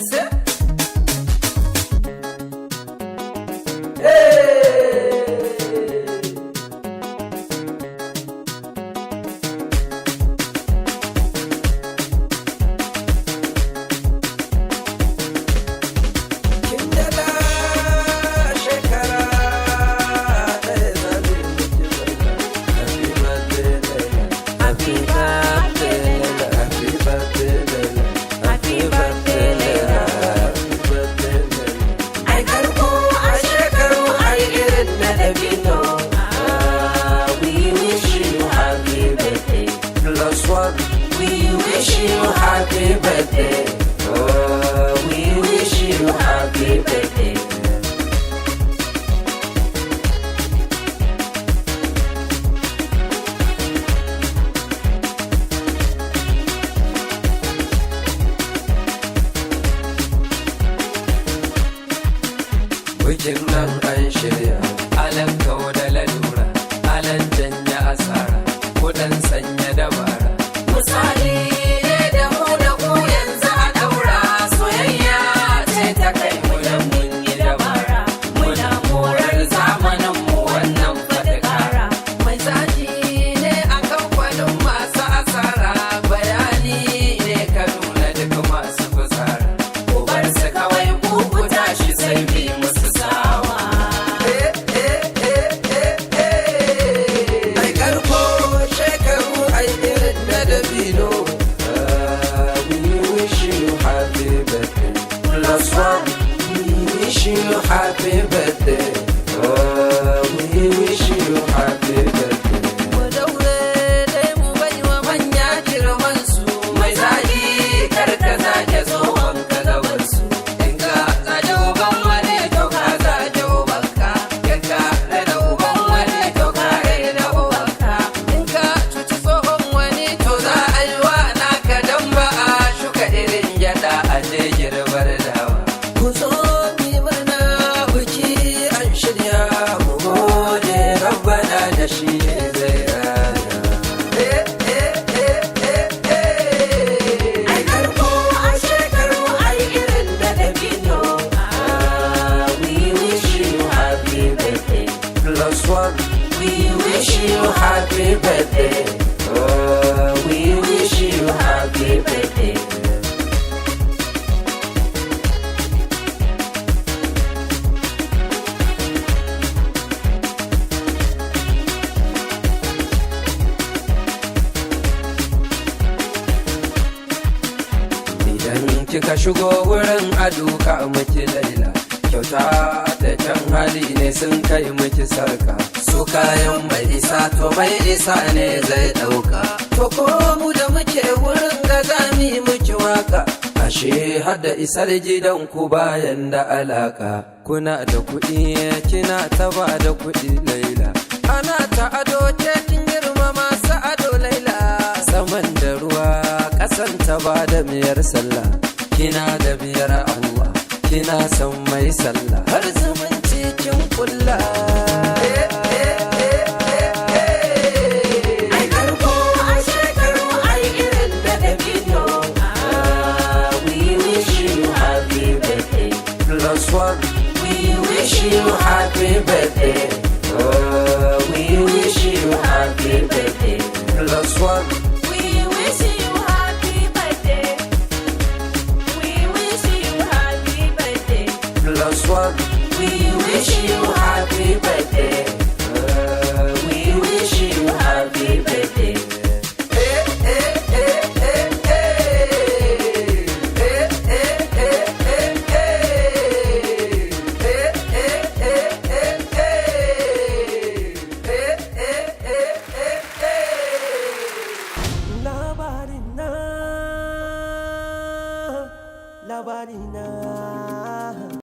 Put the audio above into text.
Sai Kin daɗa shekara ɗaya zamu yi miki murna. Happy birthday, Laila. Happy birthday, Laila. Happy birthday, Laila. Happy birthday, Laila. Happy birthday, Laila. Ai karko a shekaru ai irin na dabino. Ah, we wish you happy birthday. Plus one. We wish you happy birthday. Oh, we wish you happy birthday. Bikin nan an shirya, alan kau da lalura, alan janya asara, kudan sanya dabara. Misali ne da mu da ku yanzu a daura, soyayya ce ta kai mu dan mun yi dabara. Muna morar zamanin mu wannan faɗi. Mai zaki ne a kamfanin masu asara, bayani ne ka nuna duk masu fitsara. Ku bar su kawai ku ku tashi sai bi musu sawa. Ai karko shekaru ai irin na dabino. Ah, we wish you happy birthday. Plus one, we wish you happy birthday. Oh, we wish you happy birthday. Mu daure dai mu baiwa manya girman su. Mai zagi kar ka zage tsohon ka gaban su. In ka zage uban wani to ka zage ubanka. In ka raina uban wani to ka raina ubanka. In ka cuci tsohon wani to za a yi wa naka dan ba a shuka irin gyada a je girbar dawa. Ku zo mi murna biki an shirya mu gode rabbana da shi zai raya. Eh, eh, eh, eh, eh. Ai karko a shekaru ai irin na dabino. Ah, we wish you happy birthday. Plus one, we wish you happy birthday. Oh, we wish you happy birthday. Idan kika shigo wurin aduka miki Laila, kyauta da kyan hali ne sun kai miki sarka. Su kayan mai isa to mai isa ne zai ɗauka. To ko mu da muke wurin ga zami miki waka. Ashe hada isar gidan ku bayan da alaka. Kuna da kuɗi kina ta ba da kuɗi Laila. Ana ta ado ke kin girma masu ado Laila. Saman da ruwa ƙasan ta ba da miyar sallah. Kina da biyar Allah, kina son mai sallah. Har zumunci kin kulla. Ai karko a shekaru ai irin na dabino. Ah, we wish you happy birthday. Plus one, we wish you happy birthday. Oh, we wish you happy birthday. Plus one, We wish you happy birthday. We wish you happy birthday. Plus one, we wish you happy birthday.